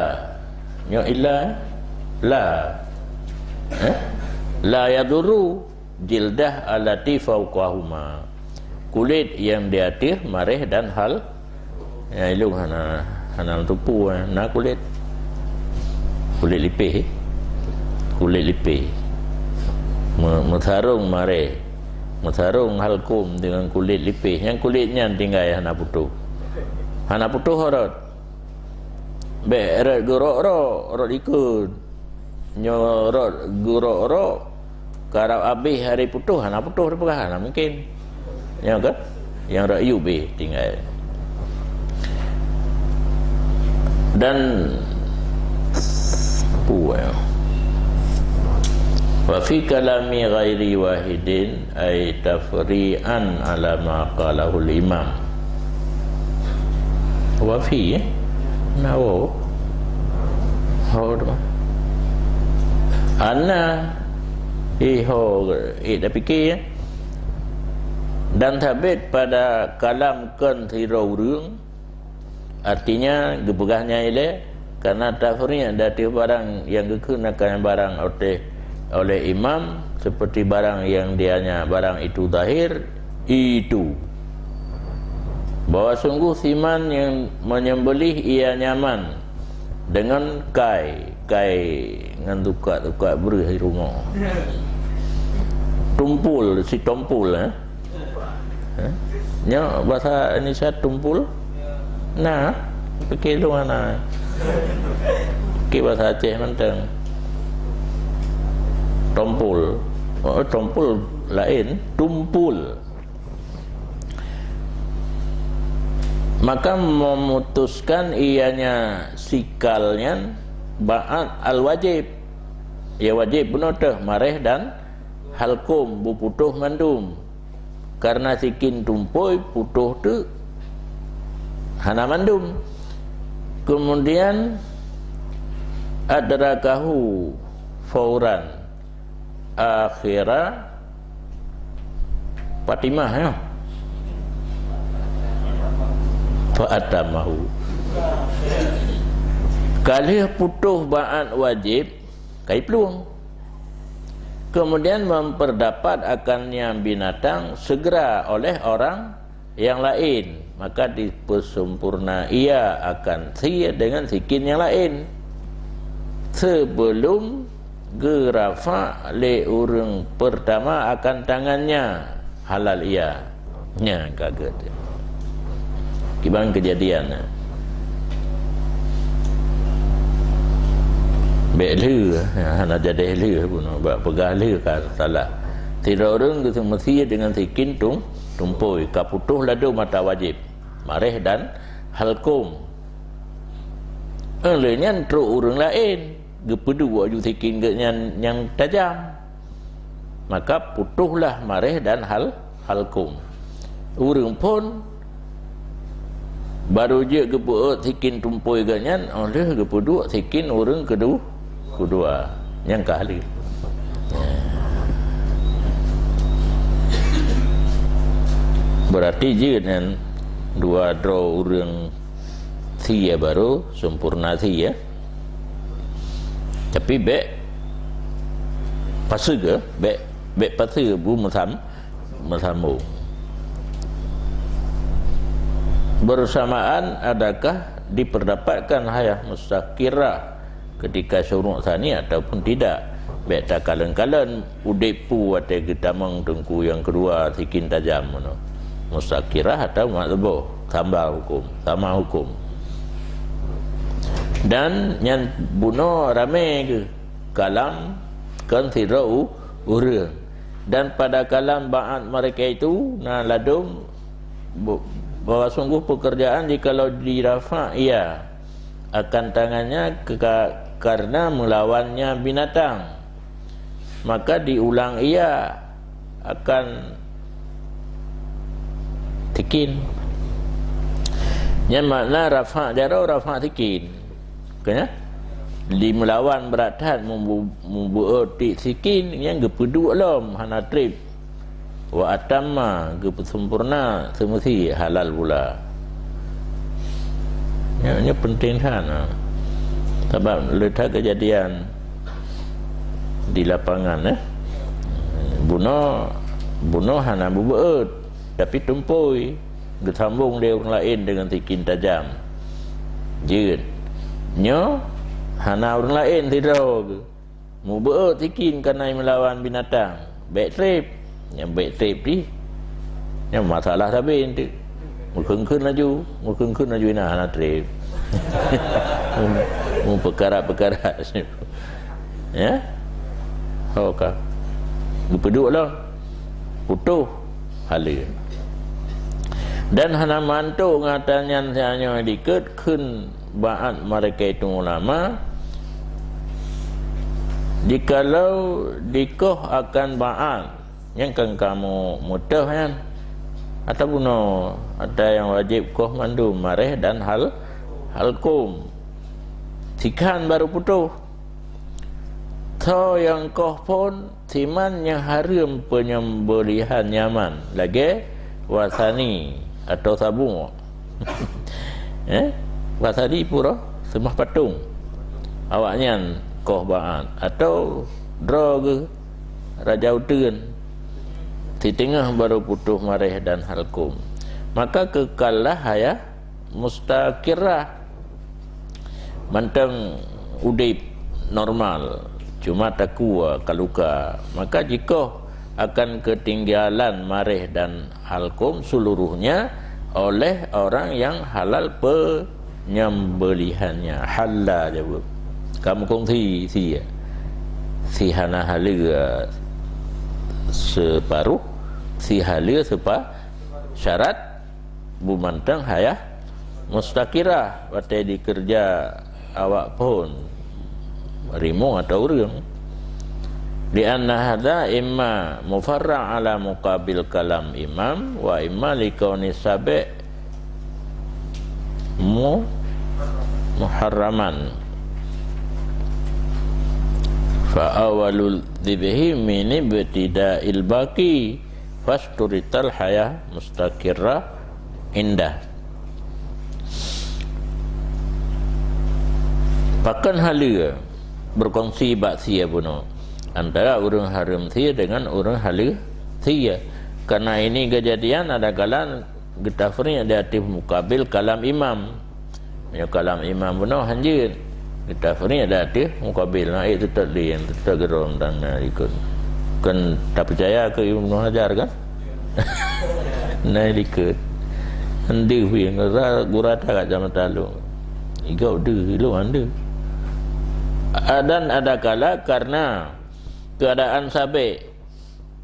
Nyoe illa, eh? La. Eh? La yadurru jildah allati fauqahuma. Kulét nyang di ateueh mareh dan hal, ya, ilong hana, hana tupu, eh, na kulét. Kulét lipéh, eh. Kulét lipéh. Me-, meusarong mareh. Meusarong halkom deungon kulét lipéh. Nyang kulét nyan tinggai hana putôh. Hana putôh rot. Bék rot geurok-rok, rot ikot. Nyoe rot geurok-rok, karab abéh hari putôh, hana putôh dipeugah, hana mungkin. Nyoe kan? Nyang rot yub éh tinggai. Dan, puih. Wa fi kalami ghairi wahidin, ai tafri'an ala ma qalahul imam. Wa fi, eh? Na wo. Ho tu. Ana, eh, ho, eh, dah fikir, eh? Dan sabit pada kalam kon sidroe ureuëng, artinya geupeugah nyan ilée, karena tafri'an di ateueh barang nyang geukheun akan barang oleh, oleh imam, seperti barang yang dianya, barang itu zahir, itu. Bahwa sungguh siman yang menyembelih ia nyaman dengan kai, kai ngon tukak-tukak breuh di rumoh. Tumpul, si tumpul, eh? Eh? Nyoe bahasa Indonesia tumpul? Na, pikir lôn hana. Pikir bahasa Aceh mantong. Tompul. Oh, tompul laén, tumpul. Maka memutuskan ianya sikal nyan ba'at al-wajib. Ya wajib bunoe teuh mareh dan halkom buputôh mandum. Karena sikin tumpôi putôh teuk hana mandum. Kemudian adrakahu fauran akhira Fatimah, ya. Fa atamahu. Ka lheueh putôh ba'at wajib, kai plueng. Kemudian memperdapat akannya binatang segera oleh orang yang laén, maka dipeuseumpurna ia akan sie dengan sikin nyang laén, sebelum geurafa lé ureuëng peurtama akan tangannya halal ia. Nyan ka geuh. Kiban keujadian nyan. Bék lheueh, hana jadeh lheueh pun, bak peugah lheueh ka salah. Sidroe ureuëng geuseumeusé deungon sikin tum-, tumpôi, ka putôh ladôm atra wajéb, mareh dan halkom. Óh lheueh nyan trok ureuëng laén, geupeuduek aju sikin geuh nyan nyang tajam. Maka putôhlah mareh dan hal-, halkom. Ureuëng phon barô jeuet geupeuôt sikin tumpôi geuh nyan, óh lheueh geupeuduek sikin ureuëng keudu-, keudua. Nyang ka halal. Berarti jeuet nyan dua droe ureuëng sie barô sempurna sie. Tapi bék paseue geuh, bék, bék paseue bu meusam-, meusambông. Bersamaan adakah diperdapatkan hayah mustaqirah ketika syuruk tsani ataupun tidak? Bék takalon-kalon udeb peue watée geutamong teungku nyang keudua sikin tajam meunoe. Mustaqirah atawa matsbuh, sama huköm, sama huköm. Dan nyan bunoe ramé geuh kalam kon sidroe u-, ureuëng. Dan pada kalam ba'at mereka itu na ladôm bu-, bahwa sungguh pekerjaan jikalau dirafa' ia akan tangannya ke-, karena melawannya binatang, maka diulang ia akan sikin. Nyan makna rafa' jaroe, rafa' sikin. Kena? Di meulawan brat that, mubu-, mubeuôt sikin, nyan geupeuduek lom, hana treb. Wa atamma, geupeusempurna seumeusti, halal pula. Nyoe, nyoe penting that, ha. Sabab le that keujadian di lapangan, eh. Bunoe, bunoe hana beubeuôt, tapi tumpôi, geusambong lé ureuëng laén deungon sikin tajam. Jeuet. Nyoe hana ureuëng laén sidroe geuh. Mubeuôt sikin kana meulawan binatang. Bék treb. Nyang bék treb di. Nyang masalah sabe enteuk. Meukheun-kheun laju, meukheun-kheun laju ina hana treb. Meupeukara-peukara. Ya? Ho ka. Geupeuduek lom. Putôh haleue. Dan hana mantok ngon ata nyan, tanyoe likot kheun ba'at mareka itu ulama, jikalau dikoh akan ba'at, nyang kan kamoe meutoh nyan, ata bunoe, ata nyang wajéb koh mandum mareh dan hal-, halkom. Sikhan baru putôh. Tho nyang koh phon siman nyang hareuem peunyembelihan nyaman, lagée wasani atau sabu'. Eh? Wasani pura seumah patong. Awaknyan koh ba'at atau droe geuh raja uteuen. Siteungoh baru putôh mareh dan halkom. Maka keukallah hayah mustaqirrah. Mantong udeb normal, cuma takue ka luka, maka jikoh akan keutinggalan mareh dan halkom seluruhnya oleh orang yang halal penyembelihannya. Halla jaweueb. Kamu kongsi si, si hana haleue separuh, si haleue sepa-, syarat bumantong hayah mustaqirah watée dikeureuja awak phon, rimong atau ureuëng. Lianna hadza imma mufarra' ala muqabil kalam imam wa imma likauni sabi' mu-, muharraman. Fa awalul dzibhi min ibtida'il baqi. Fasturital hayah mustaqirrah indah. Pakon haleue berkongsi bak sie bunoe antara ureuëng hareuem sie dengan ureuëng haleue sie. Karena ini kejadian ada kala geutafriq di ateueh mukabil kalam imam. Meunyoe kalam imam bunoe hanjeuet, geutafriq di ateueh mukabil, na ék teutap lé, teutap geudrom dan na likot. Kon tapeucaya keu Ibnu Hajar kan? Na likot. Hana deuh pih, gura that kat jameun talong. Igob deuh, ilong hana deuh. Dan ada kala karena keadaan sabe,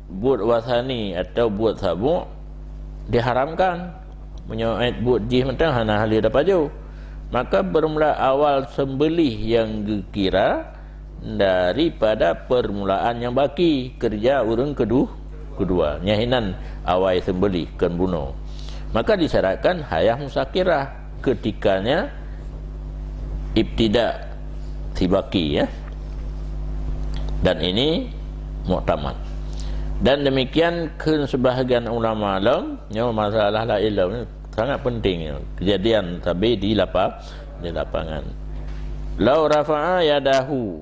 buet wasani atau buet sabu' diharamkan. Meunyoe ét buet jih mantong hana haleue tapajoh, maka bermula awal seumbeuléh nyang geukira daripada permulaan nyang baki keureuja ureuëng kedu-, keudua. Nyan hinan awai seumbeuléh kon bunoe. Maka disyaratkan hayah musakirah. Keutikanya ibtida si baki, ya. Dan ini muktamad. Dan demikian kheun sebahagian ulama lom, nyoe masalah laén lom, sangat penting nyoe. Kejadian sabe di lapa-, di lapangan. Lau rafa'a yadahu,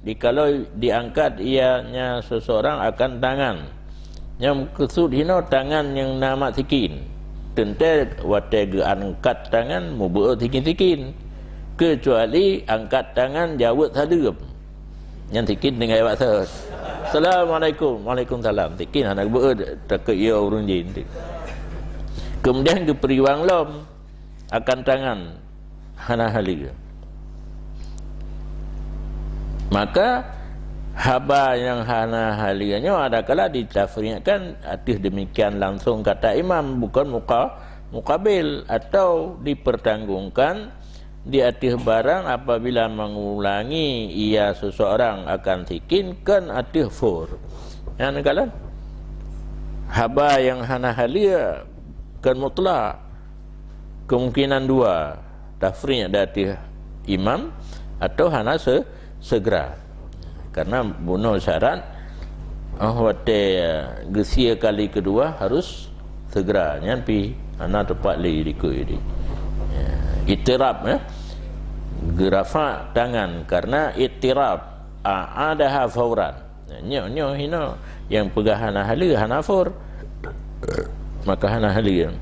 jikalau diangkat ianya seseorang akan tangan. Nyang meukeusut hinoe tangan nyang na mat sikin. Teuntée watée geuangkat tangan mubeuôt sikin-sikin. Keucuali angkat tangan jaweueb saleuem. Nyan sikin tinggai bak thot. "Assalamualaikum." "Waalaikumsalam." Sikin hana geubeuôt, takot yo ureuëng jih. Kemudian geuperiwang lom akan tangan hana haleue. Maka haba nyang hana haleue nyoe adakala ditafriqkan ateueh demikian langsung kata imam, bukan muka-, muqabil atau dipertanggungkan di ateueh barang apabila mengulangi ia seseorang akan sikin kon ateueh fur. Nyan kalon haba nyang hana halia kon mutlak. Kemungkinan dua, tafriq di ateueh imam atau hana se-, segera. Karena bunoe syarat, oh, watèe geusie kali keudua harus segera. Nyan pih hana teupah lé dikeue di. Ya, ittirab, ya. Geurafa' tangan karena ittirab. A'adaha fauran. Nyoe, nyoe hino nyang peugah hana halia, hana fur. Maka hana halia.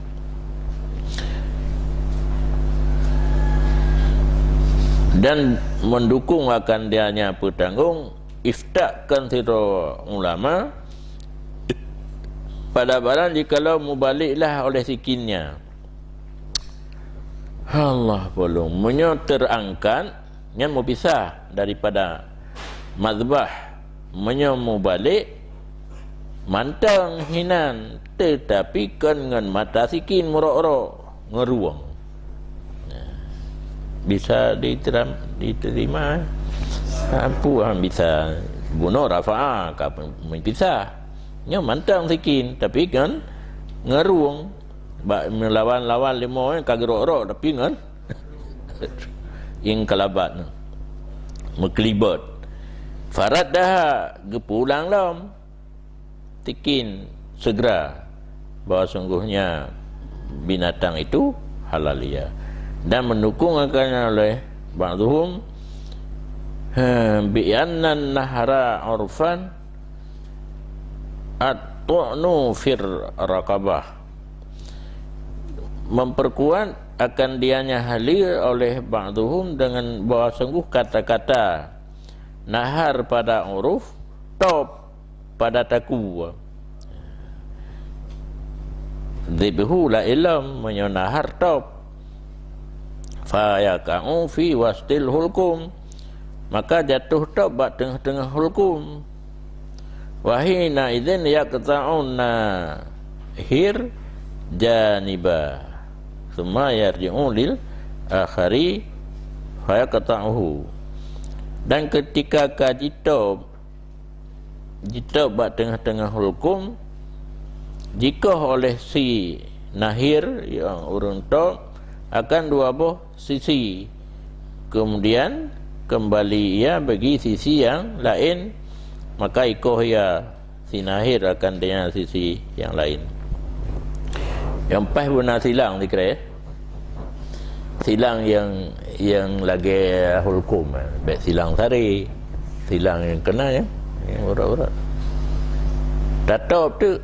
Dan mendukung akan dianya peutanggong, ifta' kon sidroe ulama, pada barang jikalau mubaliklah oleh sikinnya. Allah polong. Meunyoe teurangkat, nyan meupisah daripada mazbah. Meunyoe mubalek, mantong hinan, teutapi kon ngon mata sikin meurok-rok, ngerueng. Nah, bisa diteram-, diterima, eh? Ampu, ah, bisa. Bunoe rafa'a, ka meupisah. Nyoe mantong sikin, tapi kon ngerueng. Bak meulawan-lawan limo, eh, ka geurok-rok, tapi ngon inqalabat, meukeulibot. Faraddaha, geupeulang lom. Sikin, segera, bahwa sungguhnya binatang itu halal ia. Dan mendukung akannya oleh ba'dhum, eh, bi annan nahra urfan at-tu'nu fir raqabah. Memperkuat akan dianya halia oleh ba'dhum dengan bahwa sungguh kata-kata nahar pada uruf, top pada taku. Dhibhu la ilom, meunyoe nahar top. Fa yaqa'u fi wastil hulqum. Maka jatuh top bak teungoh-teungoh hulqum. Wa hina idzin yaqta'un nahir janiba. Tsumma yarji'u lil akhari fa yaqta'uhu. Dan ketika ka jitop, jitop bak teungoh-teungoh hulqum, jikoh oleh si nahir, nyang ureuëng top, akan dua boh sisi. Kemudian kembali ia bagi sisi yang lain, maka ikoh ia si nahir akan dengan sisi yang lain. Nyang paih beuna silang dikira, ya. Silang nyang, nyang lagée hulqum, eh. Bék silang sari. Silang nyang keunan, ya. Nyang urat-urat. Tatop tu.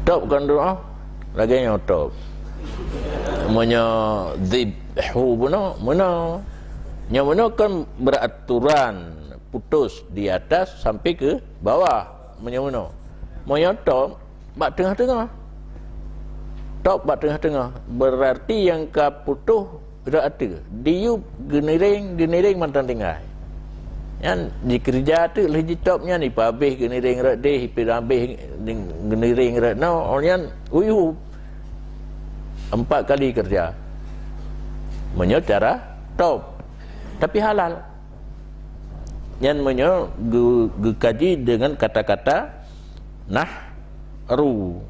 Top kan doa. Lagée nyoe top. Meunyoe dhibhu bunoe, meunoe. Nyoe meunoe kan beraturan putus di atas sampai ke bawah. Meunyoe meunoe. Meunyoe top, bak teungoh-teungoh. Top bak teungoh-teungoh. Berarti nyang ka putoh rot ateueh. Diyueb geuniréng, geuniréng mantong tinggai. Nyan dikeureuja teuk lheueh jitop nyan, ipeubéh geuniréng rot déh, ipeubéh geuniréng rot noe, oh nyan uyueb. Empat kali keureuja. Meunyoe cara top. Tapi halal. Nyan meunyoe geu-, geukaji deungon kata-kata nahru.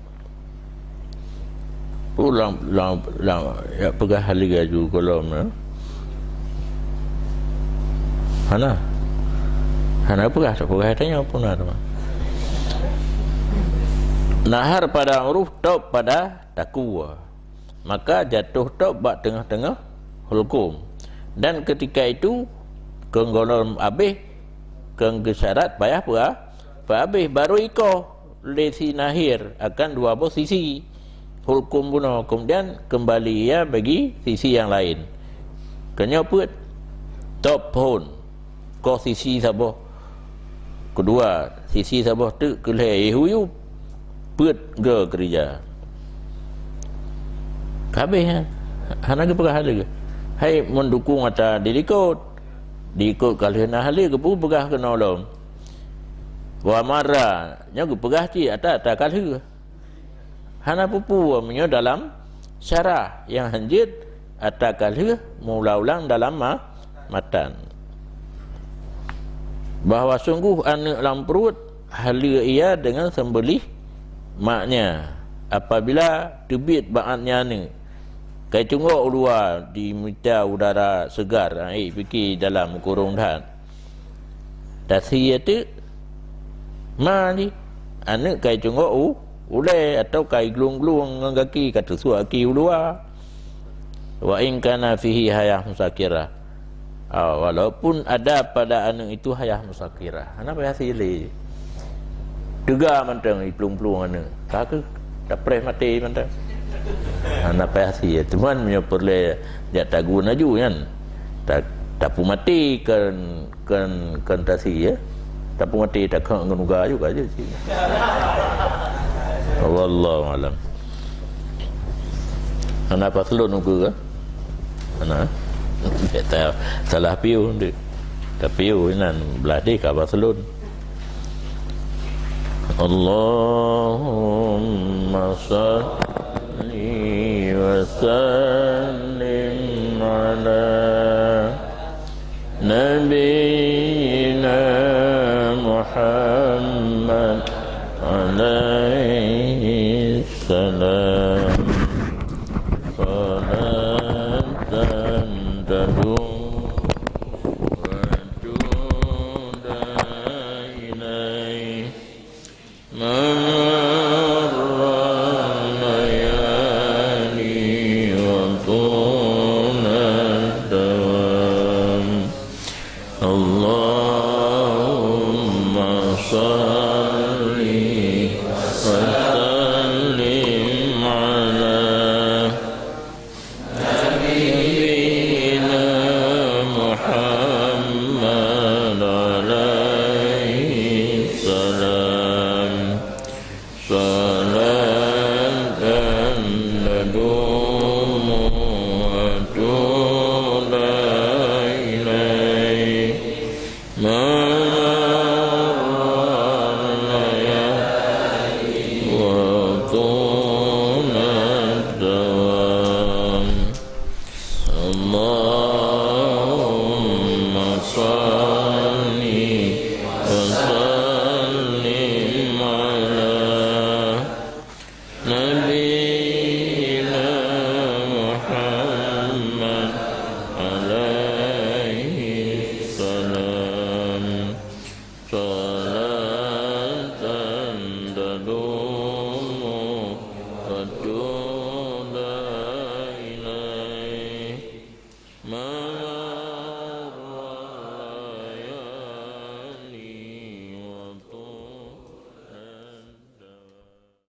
Ulang, ulang, ulang, ya, peugah lagi laju golom, ya. Hana. Hana peugah, tak peugah tanya pun ada. Nahar pada uruf, top pada taku. Maka jatuh top bak teungoh-teungoh hulqum. Dan ketika itu, keu golom abéh, keu geusyarat payah peu-, peuabéh, baru ikoh lé si nahir akan dua boh sisi hulqum bunoe, kemudian kembali ia bagi sisi yang lain. Keunyoe peuet, top phon. Koh sisi saboh. Keudua, sisi saboh teuk keu lhée, eh, uyueb. Peuet goe keureuja. Ka habéh, ha? Hana geupeugah lé. Hai meundukung ata dilikot. Dilikot ka lheueh na haleue geupeu-, peugah keunoe lom. Wa marra, nyoe geupeugah cit ata, ata ka lheueh. Hana peue-peue meunyoe dalam syarah, nyang hanjeuet ata ka lheueh meuulang-ulang dalam ma-, matan. Bahwa sungguh aneuëk lam pruet haleue ia deungon seumbeuléh maknya. Apabila teubiet bak nyan aneuëk, kai teungoh u luwa di mita udara seugar, ha, ék pike dalam kurong that. Tasie teuk ma jih, aneuëk kai teungoh u ulée atawa kai glong-glong ngon gaki ka teusuak gaki u luwa. Wa in kana fihi hayah musakirah. Ah, walaupun ada pada aneuëk itu hayah musakirah, hana payah sie lé. Teuga mantong iplueng-plueng aneuëk. Ka keuh tapreh maté mantong. Hana payah sie. Teuma meunyoe peureulée jak tagun laju nyan, ta-, tapeumaté kon, kon, kon tasie, ya. Tapeumaté takheuek ngon uga juga je cit. Wallahu alam. Hana paslon ukeue ka? Hana. Salah piôh deh. Tapiôh inan blah deh ka paslon. Allahumma shalli wa sallim ala nabiyyina Muhammad alaihi salam. Salatan tadum wa tudaihi marra layali wa tulad dawam. Allah